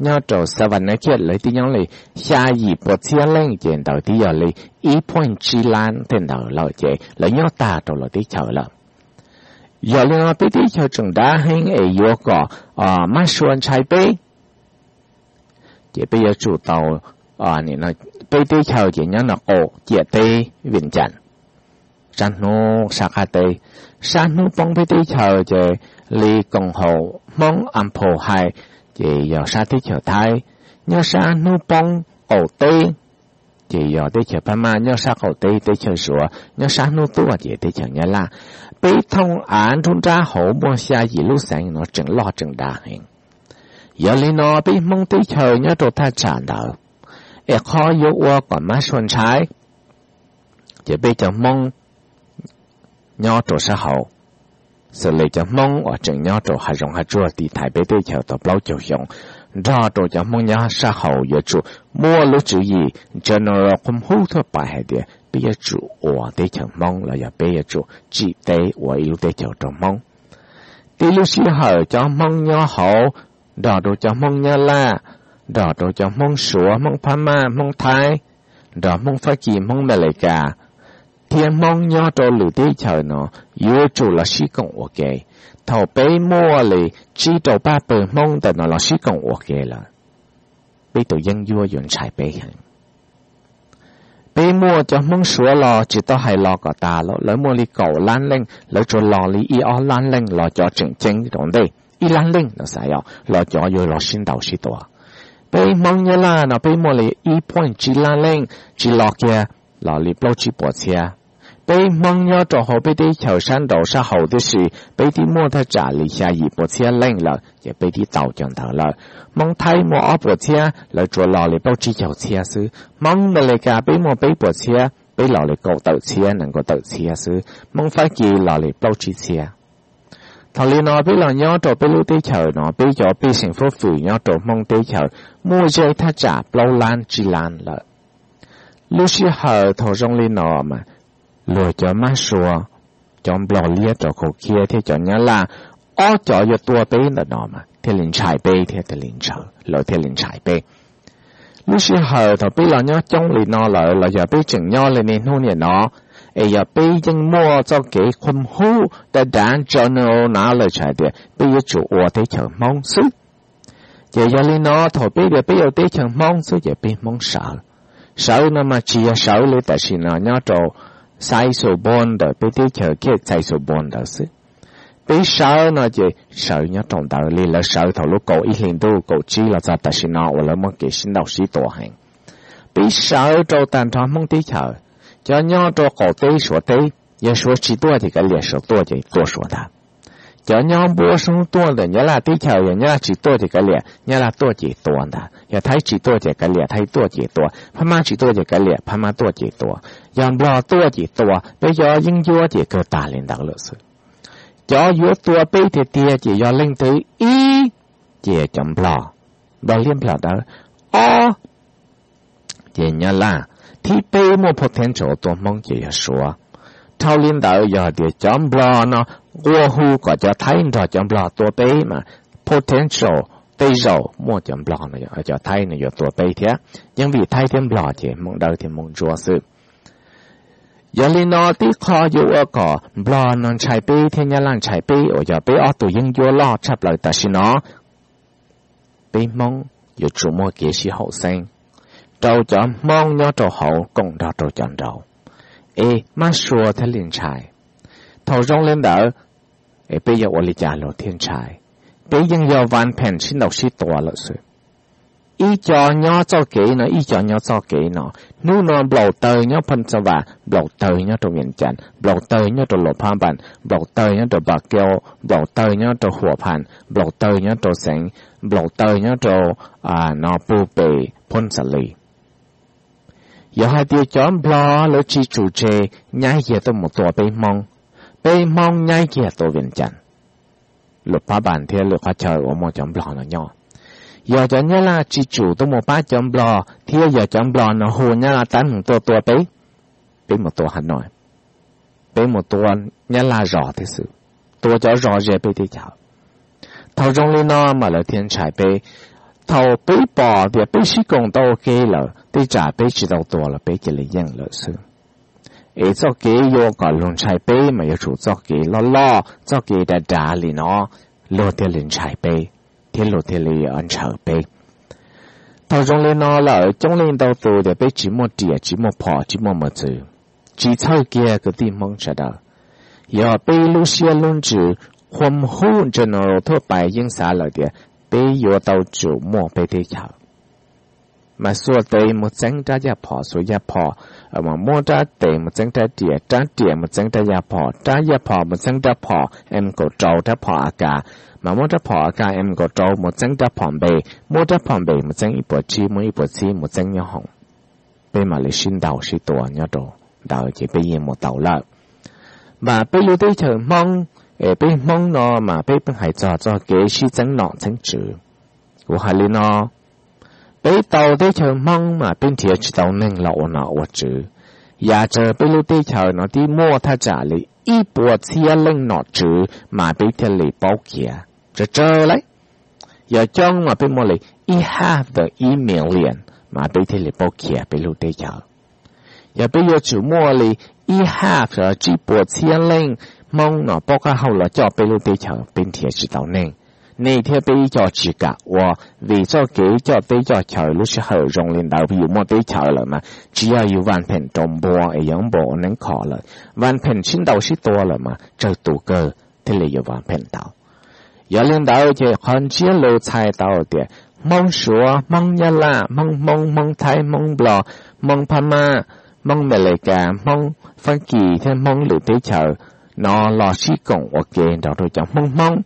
nyob rau Savannakhet lawv twb nyob li xya yim pua txhiab leej, ces ntawd twb yog li ib point tsib lab tej ntawd lawm ces lawv nyob tag rau lawv teb chaws lawm. Yog li no peb teb chaws tseem dav heev es yuav kom mab sua ntshai peb, ces peb yuav tsum tau, peb teb chaws ces nyob no qaum ciam teb Vias Cas. sab hnub sab qab teb. Sab hnub poob peb teb chaws ces li koom haum Hmoob Aphos hais, ces yog sab teb chaws Thaib. Nyob sab hnub poob qaum teb ces yog teb chaws Phab Maj, nyob sab qaum teb teb chaws Suav, nyob sab hnub tuaj ces teb chaws Nyab Laj. Peb thooj av nruab nrab hauv muaj xya yim lub xeev no tseem loj tseem dav heev. Yog li no peb Hmoob teb chaws nyob rau thaj tsam ntawd, es qhov yuav ua kom mab sua ntshai, ces peb cov Hmoob nyob rau sab hauv, xws li cov Hmoob uas tseem nyob rau hav zoov hav tsuag tiv thaiv peb teb chaws tau plaub caug xyoo, nrog rau cov Hmoob nyob sab hauv yuav tsum muaj lub tswv yim general qhum hub thuaj pais hais tias peb yuav tsum ua teb chaws Hmoob los yog peb yuav tsum tsim teb ua ib lub teb chaws rau Hmoob. Tib lub sij hawm cov Hmoob nyob hauv, nrog rau cov Hmoob Nyab Laj, nrog rau cov Hmoob Suav, Hmoob Phab Maj, Hmoob Thaib, nrog Hmoob Fab Kis, Hmoob Amelikas, thiab Hmoob nyob rau lwm teb chaws no yuav tsum los sib koom ua ke. Thaum peb muaj li tsib rau pab pawg Hmoob ntawm no los sib koom ua ke lawm, peb tus yeeb ncuab yuav ntshai peb heev. Peb muaj cov Hmoob Suav los tsis tau hais los kom tas lawm, lawv muaj li kaum lab leej, lawv tsuas los li ib ob lab leej los cov tseem ceeb rau ntej, ib lab leej no xav yog los cov yuav los sib ntaus sib tua. Peb Hmoob Nyab Laj no peb muaj li ib point tsib lab leej, tsis los kiag los li plaub tsib puas txhiab. Peb Hmoob nyob rau hauv peb teb chaws sab nraud sab hauv tib si, peb twb muaj thaj tsam li xya yim puas txhiab leej lawm ces peb twb tau cov ntawd lawm. Hmoob Thaib muaj ob puas txhiab, lawv tsuas los li plaub tsib caug txhiab xwb. Hmoob Amelikas peb muaj peb puas txhiab, peb los li kaum tawm txhiab nees nkaum tawm txhiab xwb. Hmoob Fab Kis los li plaub tsib txhiab. Thaum li no peb los nyob rau peb lub teb chaws no, peb cov pej xeem fab fwm nyob rau Hmoob teb chaws muaj ze thaj tsam plaub lab tsib lab lawm. Lub sij hawm thaum zoo li no mas luag cov mab sua, cov nplog liab rau kaum khiab thiab cov Nyab Laj, ob cov yuav tua peb ntawm no mas thiaj li ntshai peb thiab thiaj li ntsawv, lawv thiaj li ntshai peb. Lub sij hawm thaum peb los nyob coob li no lawm los yog peb tseem nyob li niaj hnub niam no, es yog peb yeej muaj txoj kev qhum hub dav dav ntso no na lawm tshaj tias peb yuav tsum ua teb chaws Hmoob xwb. Ces yog li no thaum peb tias peb ua teb chaws Hmoob xwb ces peb Hmoob sawv. Sawv no mas tsis yog sawv li tam sim no nyob rau Xais Xus Npoo ntawm peb teb chaws Khiaj Xais Xus Npoo ntawd xwb. Peb sawv no ces sawv nyob rau ntawd li lawv sawv thaum lub kaum ib hlis ntuj kaum tsib los txog tam sim no uas lawv muaj kev sib ntaus sib tua heev. Peb sawv rau tag nrho Hmoob teb chaws, cov nyob rau qaum teb Suav teb, yog Suav tsis tuaj ces kav liam, Suav tuaj ces tua Suav ntag. Cov nyob npuab sub tuaj ntawm Nyab Laj teb chaws, yog Nyab Laj tsis tuaj ces kav liam, Nyab Laj tuaj ces tua ntag. Yog Thaib tsis tuaj ces kav liam, Thaib tuaj ces tua. Phab Mab tsis tuaj ces kav liam, Phab Mab tuaj ces tua. Yog Nplog tuaj ces tua. Peb cov yeeb ncuab ces kawg tag li ntawd lawm xwb. Cov yuav tua peb tiag tiag ces yog leej twg ib, ces cov Nplog, Nplog liab Nplog dawb, ob, ces Nyab Laj, thib peb muaj potential tua Hmoob ces yog Suav. Dhau li ntawd yog tias cov Nplog no nqua hu kom cov Thaib nrog cov Nplog tua peb mas potential tej zaum muaj cov Nplog no, cov Thaib no yuav tua peb thiab. Yeej vim Thaib thiab Nplog ces Hmoob dawb thiab Hmoob ntsuab xwb. Yog li no tib qho yuav ua kom Nplog no ntshai peb thiab Nyab Laj ntshai peb uas yog peb ob tug yeeb ncuab loj tshaj plaws tam sim no. Peb Hmoob yuav tsum muaj kev sib haum xeeb rau cov Hmoob nyob rau hauv koom nrog rau cov nraud, es mab sua thiaj li ntshai. Thaum zoo li ntawd, es peb yuav ua li cas luag thiaj ntshai? Peb yeej yog vas pheem sib ntaus sib tua lawm xwb. Ib co nyob txoj kev no, ib co nyob txoj kev no. Hnub no nplaum taws nyob Phoo Xa Vas, nplaum taws nyob rau Vias Cas, nplaum taws nyob rau Luas Phab Npas, nplaum taws nyob rau Pas Keo, nplaum taws nyob rau Huam Phas, nplaum taws nyob rau Xeev, nplaum taws nyob rau no Pub Pes, Phoo Xa Lis. Yog hais tias cov Nplog lawv tsis tsum tseg nyaib kiag tuaj mus tua peb Hmoob, peb Hmoob nyaib kiag tua Vias Cas, Luas Phab Npas thiab lwm qhov chaw uas muaj cov Nplog no nyob, yog cov Nyab Laj tsis tsum tuaj mus pab cov Nplog thiab yog cov Nplog no hu Nyab Laj tab mus tuaj tua peb, peb mus tua Has Nois, peb mus tua Nyab Laj zos thiab xwb, tua cov zos ze peb teb chaws. Thaum zoo li no mas lawv thiaj ntshai peb. Thaum peb pom tias peb sib koom tau ua ke lawm, tej tsam peb tsis tau tua los peb cia li yeej lawm xwb. Es txoj kev yuav kom luag ntshai peb mas yuav tsum txoj kev loj loj, txoj kev dav dav li no, luag thiaj li ntshai peb, thiab luag thiaj li ntshaw peb. Thaum zoo li no lawm coob leej ntau tus tias peb tsis muaj riam, tsis muaj phom, tsis muaj mos txwv. Tsis txhawj kiag kwv tij Hmoob sawv daws, yog peb lub siab lub ntsws, qhua hub general thuaj pais yeej xav lawm tias peb yuav tau tsum muaj peb teb chaws. Mas xuas tes mus txeeb rab yaj phom, xuas yaj phom mas muab rab tes mus txeeb rab riam, rab riam mus txeeb rab yaj phom, rab yaj phom mus txeeb rab phom M kaum rau, rab phom A kas, mas muab rab phom A kas M kaum rau mus txeeb rab phom npe, muab rab phom npe mus txeeb ib puas tsib, muab ib puas tsib mus txeeb nyob hoom. Peb mam li sib ntaus sib tua nyob rau ntawd ces peb yeej mus tau lawm. Mas peb lub teb chaws Hmoob, peb Hmoob no mas peb pheej hais txog txoj kev sib txeeb nom txeeb tswv. Kuv hais li no, peb tau teb chaws Hmoob mas peb nrhiav tsis tau neeg los ua nom ua tswv. Yam tsawg peb lub teb chaws no twb muaj thaj tsam li ib puas txhiab leej nom tswv mas peb thiaj li paub khiav. Tsawg tsawg lawm, yog coob mas peb muaj li ib half the ib million mas peb thiaj li paub khiav peb lub teb chaws. Yog peb yuav tsum muaj li ib half, tsib puas txhiab leej Hmoob no paub qab hau los coj peb lub teb chaws, peb nrhiav tsis tau neeg. Nej thiab peb ib co tsis kam ua, vim txoj kev coj teb coj chaw lub sij hawm zoo li ntawd, yus muaj teb chaws lawm mas tsis yog yus vam pheem rau npua es yog npua ua neeb kho lawm, vam pheem sib ntaus sib tua lawm mas tsawg tus kawg thiaj li yuav vam pheem tau. Yog li ntawd ces qhov ntsiab lus txhais tau tias Hmoob Suav, Hmoob Nyab Laj, Hmoob Hmoob, Hmoob Thaib, Hmoob Nplog, Hmoob Phab Mab, Hmoob Amelikas, Hmoob Fab Kis thiab Hmoob lwm teb chaws no los sib koom ua ke nrog rau cov Hmoob Hmoob,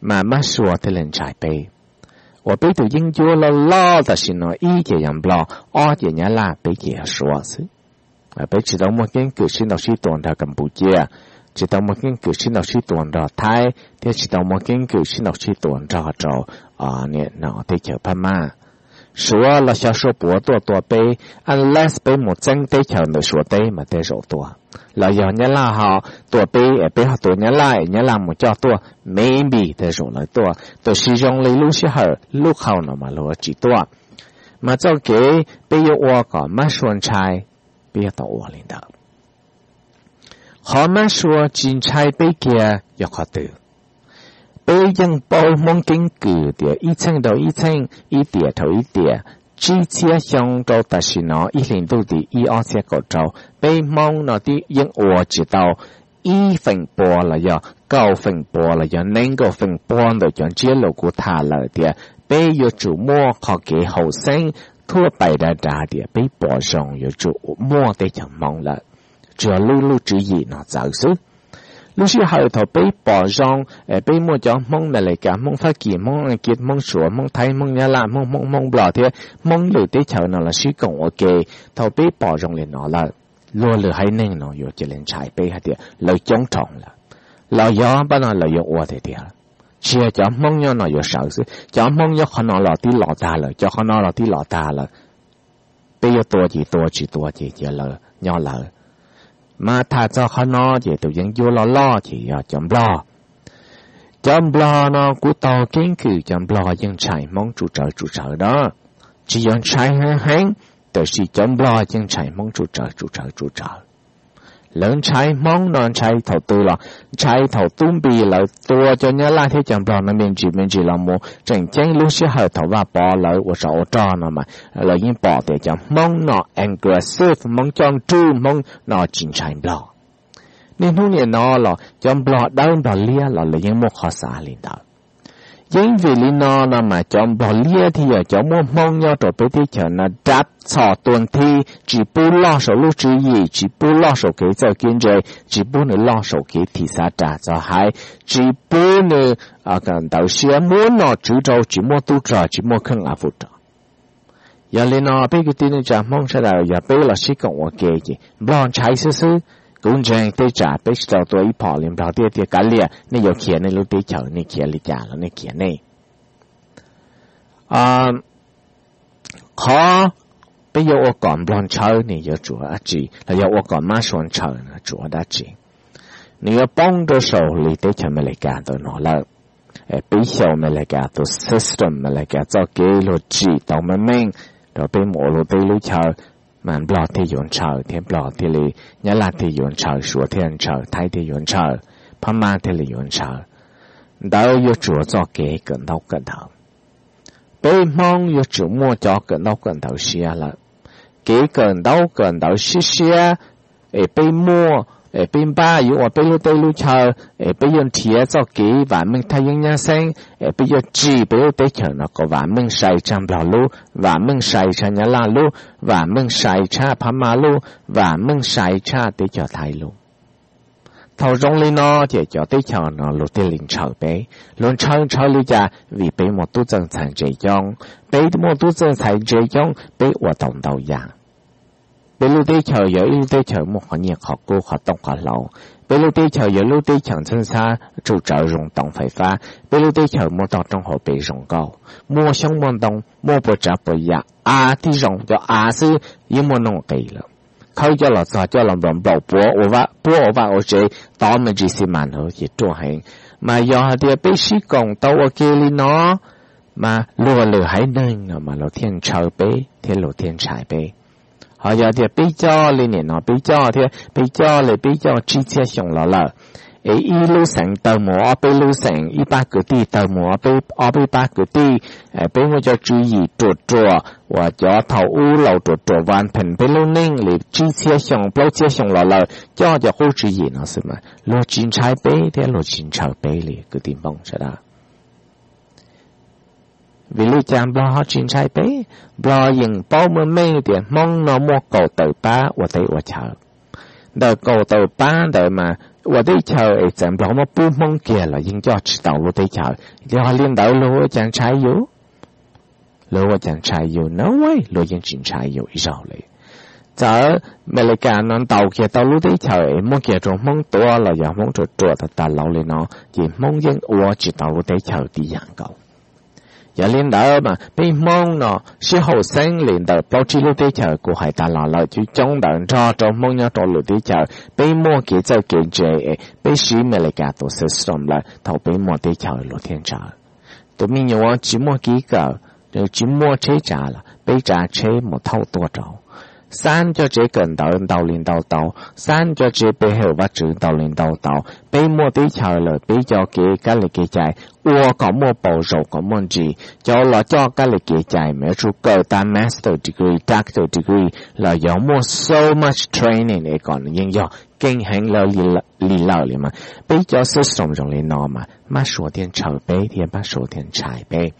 mas Mab Suav thiaj li ntshai peb. Uas peb tus yeeb ncuab loj loj tam sim no ib ces yog Nplog, ob ces Nyab Laj, peb ces yog Suav xwb. Peb tsis tau muaj keeb kwm sib ntaus sib tua nrog Kampuchia, tsis tau muaj keeb kwm sib ntaus sib tua nrog Thaib, thiab tsis tau muaj keeb kwm sib ntaus sib tua nrog rau teb chaws Phab Mab. Suav los xyov Suav puas tuaj tua peb, unless peb mus txeeb teb chaws ntawm Suav teb mas tej zaum tuaj. Los yog Nyab Laj ho tua peb es peb ho tua Nyab Laj es Nyab Laj mus coj tuaj, maybe tej zaum lawv tuaj, tab sis zoo li lub sij hawm lub qhau no mas luag tsis tuaj. Mas txoj kev peb yuav ua kom Mab Suav ntshai, peb yuav tau ua li ntawd. Qhov Mab Suav tsis ntshai peb kiag yog qhov twg? Peb yeej paub Hmoob keeb kwm tias ib txheej dhau ib txheej, ib tiam dhau ib tiam, tsib txhiab xyoo rau tam sim no ib hlis ntuj tim ib ob txhiab kaum rau, peb Hmoob no twb yeej ua tsis tau ib feem pua los yog kaum feem pua los yog nees nkaum feem pua ntawm cov ntsiab lus kuv tham lawm tias peb yuav tsum muaj qhov kev haum xeeb thuaj pais dav dav tias peb pom zoo yuav tsum muaj teb chaws Hmoob lawm. Tsuas lub lub tswv yim no txawv xwb. Lub sij hawm thaum peb pom zoo, peb muaj cov Hmoob Amelikas, Hmoob Fab Kis, Hmoob Askiv, Hmoob Suav, Hmoob Thaib, Hmoob Nyab Laj, Hmoob Hmoob, Hmoob Nplog thiab Hmoob lwm teb chaws no los sib koom ua ke, thaum peb pom zoo li no lawm, luag lwm haiv neeg no yuav cia li ntshai peb hais tias lawv coob dhau lawm, los yog pab no lawv yuav ua tiag tiag. Tsis yog cov Hmoob nyob no yuav sawv xwb, cov Hmoob nyob qhov no los twb los tag lawm, cov qhov no los twb los tag lawm. Peb yuav tua ces tua, tsis tua ces cia lawv nyob lawv. Mas tham txog qhov no ces tus yeeb ncuab loj loj ces yog cov Nplog. Cov Nplog no kuv taug keeb kwm cov Nplog yeej ntshai Hmoob tsuj tsawv tsuj tsawv na. Tsis yog ntshai heev heev, tab sis cov Nplog yeej ntshai Hmoob tsuj tsawv tsuj tsawv tsuj tsawv. Lawv ntshai Hmoob no ntshai thaum twg los ntshai thaum Tub Npis lawv tua cov Nyab Laj thiab cov Nplog no me ntsis me ntsis los mus, tseem ceeb lub sij hawm thaum Vaj Pov lawv ua tsov ua rog no mas lawv yeej pom tias cov Hmoob no aggressive, Hmoob coj nruj, Hmoob no tsis ntshai Nplog. Niaj hnub nim no los cov Nplog dawb Nplog liab los lawv yeej muaj qhov xav li ntawd. Yeej vim li no no mas cov Nplog liab thiaj yog cov muab Hmoob nyob rau peb teb chaws no dab txhos tua nthi, tsis pub loj saum lub tswv yim, tsis pub loj saum kev txawj kev ntse, tsis pub nws loj saum kev thim xav ras txo haiv, tsis pub nws ntawd siab muab nom tswv rau tsis muaj tub rog tsis muaj kheej a fu rog. Yog li no peb kwv tij neej tsa Hmoob sawv daws yog peb los sib koom ua ke ces Nplog ntshai xwb xwb. Kuv ntseeg tej tsam peb tsis tau tua ib phom li Nplog thiab tias kav liam, nej yuav khiav nej lub teb chaws, nej khiav li cas los nej khiav nej. Qhov peb yuav ua kom Nplog ntshaw ne yuav tsum dab tsi, los yog ua kom Mab Suav ntshaw tsum dab tsi? Nws yuav poob rau saum li teb chaws Amelikas ntawm no lawm. Peb xyaum Amelikas tus system, Amelikas txoj kev luag tsim tau meej meej rau peb mus ua lub teb lub chaw, mas Nplog thiaj yuav ntshaw thiab Nplog thiaj li, Nyab Laj thiaj yuav ntshaw, Suav thiaj ntshaw, Thaib thiaj yuav ntshaw, Phab Mab thiaj li yuav ntshaw. Ntawd yuav tsum txoj kev kawm ntaub kawm ntawv. Peb Hmoob yuav tsum muaj cov kawm ntaub kawm ntawv siab lawm. Kev kawm ntaub kawm ntawv siab siab es peb muaj, es peb npaj yuav ua peb lub teb lub chaw, es peb yuav nrhiav txoj kev vam meej thaj yeeb nyab xeeb, es peb yuav tsim peb lub teb chaws no kom vam meej sai tshaj Nplog lub, vam meej sai tshaj Nyab Laj lub, vam meej sai tshaj Phab Maj lub, vam meej sai tshaj teb chaws Thaib lub. Thaum zoo li no ces cov teb chaws no luag thiaj li ntshaw peb. Luag ntshaw ntshaw li cas? Vim peb muaj tub txawj ntxhais ntse coob. Peb muaj tub txawj ntxhais ntse coob peb ua tau ntau yam. Peb lub teb chaws yog ib lub teb chaws muaj qhov nyiaj qhov kub qhov tooj qhov hlau. Peb lub teb chaws yog lub teb chaws ntxhab ntxhab tsum tsawv zoo toov fais fab. Peb lub teb chaws muaj toj roob hauv pes zoo nkauj, muaj xyoob muaj ntoo, muaj puas tsav puas yam, av tib zoo, cov av xwb yeej muaj nuj qis lawm. Khawb coj los txog coj los nplaum nplaum puab ua vaj ua tsev, tov me ntsis xi mas na ces ruaj heev. Mas yog hais tias peb sib koom tau ua ke li no, mas luag lwm haiv neeg no mas luag thiaj ntshaw peb thiab luag thiaj ntshai peb. Ho yog tias peb coj li nim no peb coj thiab peb coj li peb coj tsib txhiab xyoo los lawm, es ib lub xeev tawg mus ob peb lub xeev, ib pab kwv tij tawg mus ob peb pab kwv tij, peb muaj cov tswv yim ruam ruam uas cov thaum ub laus ruam ruam vas pheej peb lub neej li tsib txhiab xyoo plaub txhiab xyoo los lawm coj cov qub tswv yim no xwb mas luag tsis ntshai peb thiab luag tsis ntshaw peb li kwv tij Hmoob sawv daws. Vim li cas Nplog ho tsis ntshai peb? Nplog yeej paub meej meej tias Hmoob no muaj kaum tawm pab ua teb ua chaw. Ntawm kaum tawm pab ntawd mas ua teb chaws es txawm Nplog muab pub Hmoob kiag los yeej coj tsis tau lub teb chaws. Yog li ntawd luag ua cas ntshai yus? Luag ua cas ntshai yus? No way, luag yeej tsis ntshai yus ib zaug li. Txawm Amelikas no ntaus kiag tau lub teb chaws es muab kiag rau Hmoob tuav los yog Hmoob ruam ruam tag tag laus li no, ces Hmoob yeej ua tsis tau lub teb chaws tib yam nkaus. Yog li ntawd mas peb Hmoob no sib haum xeeb li ntawm plaub tsib lub teb chaws kuv hais tas los lawm, coob coob ntawd nrog rau Hmoob nyob rau lwm teb chaws, peb muaj kev txawj kev ntse es peb siv Amelikas tus system lawm, thaum peb muaj teb chaws luag thiaj ntshaw. Tus me nyuam tsis muaj kev kawm, nws tsis muaj tsheb tsav los peb tsav tsheb mus thauj tuaj rau. Xab cov tsev kawm ntawv ntau li ntau tau, xab cov tsev pe hawm Vajtswv ntau li ntau tau. Peb muaj teb chaws lawm peb cov kev kab li kev cai ua kom muaj paus zaus kom muaj ntsis. Cov los coj kab li kev cai mas yuav tsum kawm tas master degree, doctor degree los yog muaj so much training es kom nws yeej yog keej heev lawm li lawm li mas. Peb cov system zoo li no mas mab sua thiaj ntshaw peb thiab mab sua thiaj ntshai peb.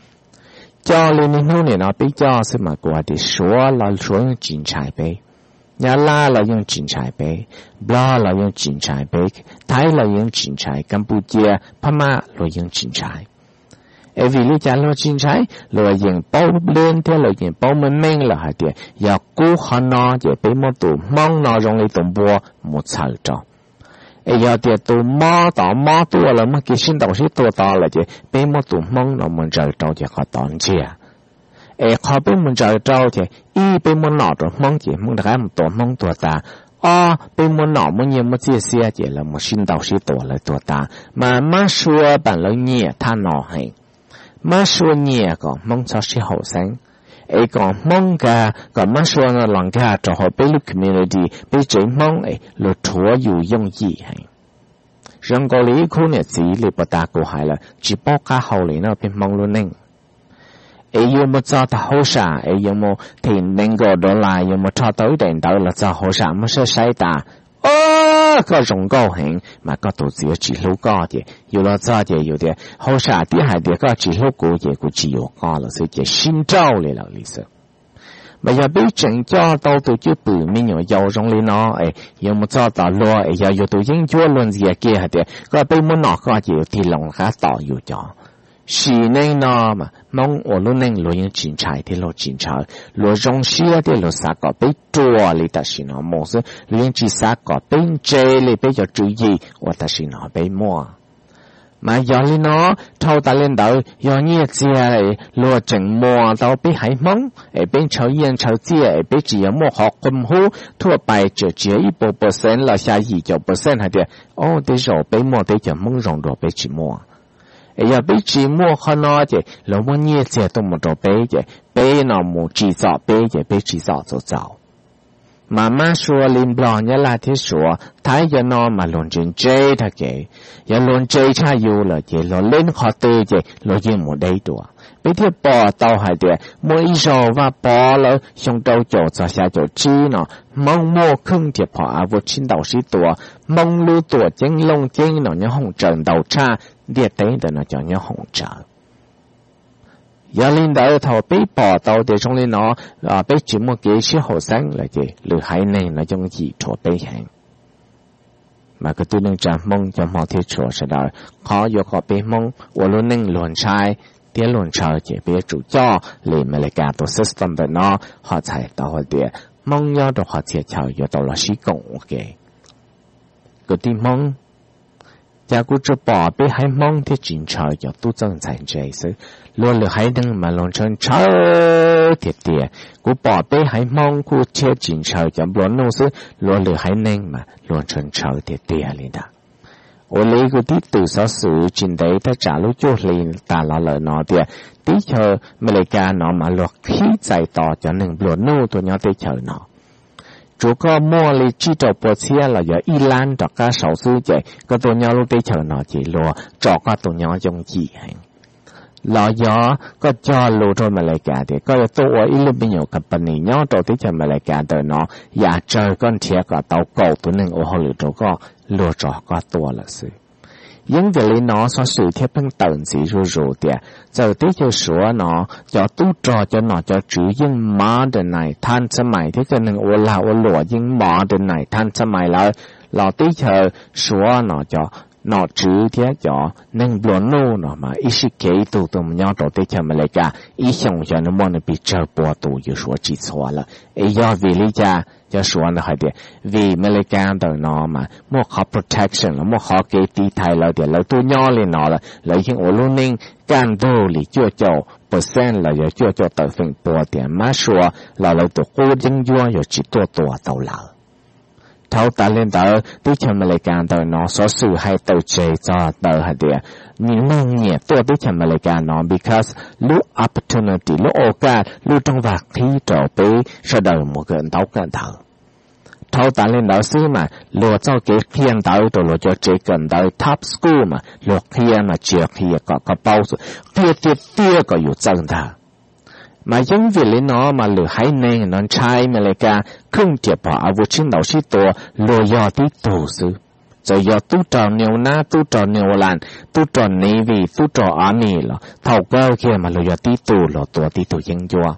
Coj li niaj hnub nim no peb coj xwb mas kuv hais tias Suav los Suav yeej tsis ntshai peb, Nyab Laj los yeej tsis ntshai peb, Nplog los yeej tsis ntshai peb, Thaib los yeej tsis ntshai, Kampuchia, Phab Maj luag yeej tsis ntshai. Es vim li cas luag tsis ntshai? Luag yeej paub leej thiab luag yeej paub meej meej lawm hais tias yog kub qhov no ces peb muab tus Hmoob no zoo li tus npua mus txhaws rau. Es yog tias tus mob tod mob tuaj los muaj kev sib ntaus sib tua tod lawm ces peb muab tus Hmoob no mus ntsaws rau ces qhov tod ntsiag. Es qhov peb mus ntsaws rau ces ib peb muab nom rau Hmoob ces Hmoob rov qab mus tua Hmoob tuag tas. Ob peb muab nom muab nyiaj muab txiaj xiab ces lawv mus sib ntaus sib tua lawv tuag tas. Mas mab sua pam lawv nyiam thaj no heev. Mab sua nyiam kom Hmoob txhob sib haum xeeb, es kom Hmoob nkag, kom mab sua no los nkag rau hauv peb lub community, peb tsev Hmoob es luag rhuav yus yooj yim heev. Zoo nkaus li ib khub niam txiv li puag ta kuv hais lawm tsis paub qab hau li no peb Hmoob lub neej. Es yus mus txog tau hauj sam es yus mus thim nees nkaum dollar, yus mus rho tau ib daim ntawv los txog hauj sam muab saib saib tas, o, koj zoo nkauj heev mas koj tus txiv yuav tsis hlub koj ces yus los txog ces yus tias hauj sam twb hais tias koj tsis hlub kuv ces kuv tsis yuav koj lawm xwb ces sib nrauj li lawm li xwb. Mas yog peb tseem coj tau tus cwj pwm me nyuam yaus zoo li no, es yus mus txog tom luag es yog yus tus yeeb ncuab luag ntxias kiag hais tias koj peb muab nom koj ces yus tig loo rov qab tom yus cov. Sim neej no mas Hmoob ua lub neej luag yeej tsis ntshai thiab luag tsis ntshaw, luag zoo siab thiab luag xav kom peb ruam li tam sim no mus xwb, luag yeej tsis xav kom peb ntse li peb cov tswv yim uas tam sim no peb muaj. Mas yog li no, dhau tas li ntawd yog nyiaj txiag luag tseem muas tau peb haiv Hmoob es peb ntshaw nyiaj ntshaw txiaj es peb tsis yog muaj qhov qhov hub thuaj pais tseem tsis yog ib puas percent los xya yim caum percent hais tias, o, tej zaum peb muaj teb chaws Hmoob zoo dua peb tsis muaj. Es yog peb tsis muaj qhov no ces luag muab nyiaj txiag tuaj mus rau peb ces peb no mus tsim txom peb ces peb tsim txom txaus txaus. Mas mab sua li Nplog, Nyab Laj thiab Suav, Thaib cov no mas luag ntse ntse tshaj kev. Yog luag ntse tshaj yus lawm ces luag leb qhov twg ces luag yeej mus deb dua. Peb thiaj pom tau hais tias muaj ib zaug Vaj Pov lawv xyoo rau caum txog xya caum tsib no, Hmoob muaj kheej riam phom av vuj tshib ntaus sib tua, Hmoob lub tuam ceeb looj ceeb no nyob hoom tsawv ntau tshaj ntiaj teb ntawm no cov nyob hoom tsawv. Yog li ntawd thaum peb pom tau tias zoo li no, peb tsis muaj kev sib haum xeeb lawm ces lwm haiv neeg no yooj yim rhuav peb heev. Mas kwv tij neej tsa Hmoob cov hmov thiab tshua sawv daws, qhov yuav kom peb Hmoob ua lub neej luag ntshai thiab luag ntshaw ces peb yuav tsum coj li Amelikas tus system ntawm no ho txhais tau hais tias Hmoob nyob rau qhov txhia chaw yuav tau los sib koom ua ke. Kwv tij Hmoob, cas kuv tsuas pom peb haiv Hmoob thiaj tsis ntshaw cov tub txawj ntxhais ntse xwb, luag lwm haiv neeg mas luag ntshaw ntshaw tiag tiag. Kuv pom peb haiv Hmoob kuj thiaj tsis ntshaw cov nplua nuj xwb, luag lwm haiv neeg mas luag ntshaw ntshaw tiag tiag li ntawd. Ua li kuv tib twm xov xwm tsis ntev thaj tsam lub cuaj hli tas los lawm no tias teb chaws Amelikas no mas luag qhib txais tos cov neeg nplua nuj tuaj nyob teb chaws no. Tsuav koj muaj li tsib rau pua txhiab los yog ib lab rov qab saud xwb ces koj tuaj nyob lub teb chaws no ces luag tso koj tuaj nyob yooj yim heev. Los yog koj cog lus rau Amelikas tias koj yuav tuaj ua ib lub me nyuam company nyob rau teb chaws Amelikas ntawm no, yam tsawg koj nrhiav kom tau kaum tus neeg ua hauj lwm rau koj, luag tso koj tuaj lawm xwb. Yeej vim li no xov xwm thiaj pheej tawm ntxiv zuj zus tias txawm teb chaws Suav no cov tub rog cov nom cov tswv yeej modernize than txha mais thiab cov neeg ua lag ua luam yeej modernize than txha mais lawm, los teb chaws Suav no cov nom tswv thiab cov neeg nplua nuj no mas ib sij kev ib tug tuaj mus nyob rau teb chaws Amelikas ib xyoos xyov nws muaj nws pes tsawg pua tus yus suav tsis txhua lawm. Es yog vim li cas cov Suav ntawd hais tias vim Amelikas ntawm no mas muaj qhov protection los muaj qhov kev tiv thaiv lawv tias lawv tuaj nyob li no lawm lawv yeej ua lub neej kaj ntug li cuaj caum percent los yog cuaj caum tawm feem pua tias mab sua los lawv tus qub yeeb ncuab yuav tsis tuaj tua tau lawv. Dhau tas li ntawd teb chaws Amelikas ntawm no xov xwm hais tawm tseg txog ntawd hais tias neeg nyiam tuaj teb chaws Amelikas no because lub opportunity, lub au kaj, lub rooj vag qhib rau peb sawv daws mus kawm ntaub kawm ntawv. Dhau tas li ntawd xwb mas luag txoj kev qhia ntawv rau luag cov tsev kawm ntawv top school mas luag qhia mas tsis qhia kom koj paub xwb, qhia tiag tiag kom yus txawj ntag. Mas yeej vim li no mas lwm haiv neeg no ntshai Amelikas kheej riam phom av vuj tshib ntaus sib tua luag yog tib tug xwb. Txawm yog tub rog New York, tub rog New Orleans, tub rog Navy, tub rog Army los thaum kawg kiag mas luag yog tib tug, luag tua tib tug yeeb ncuab.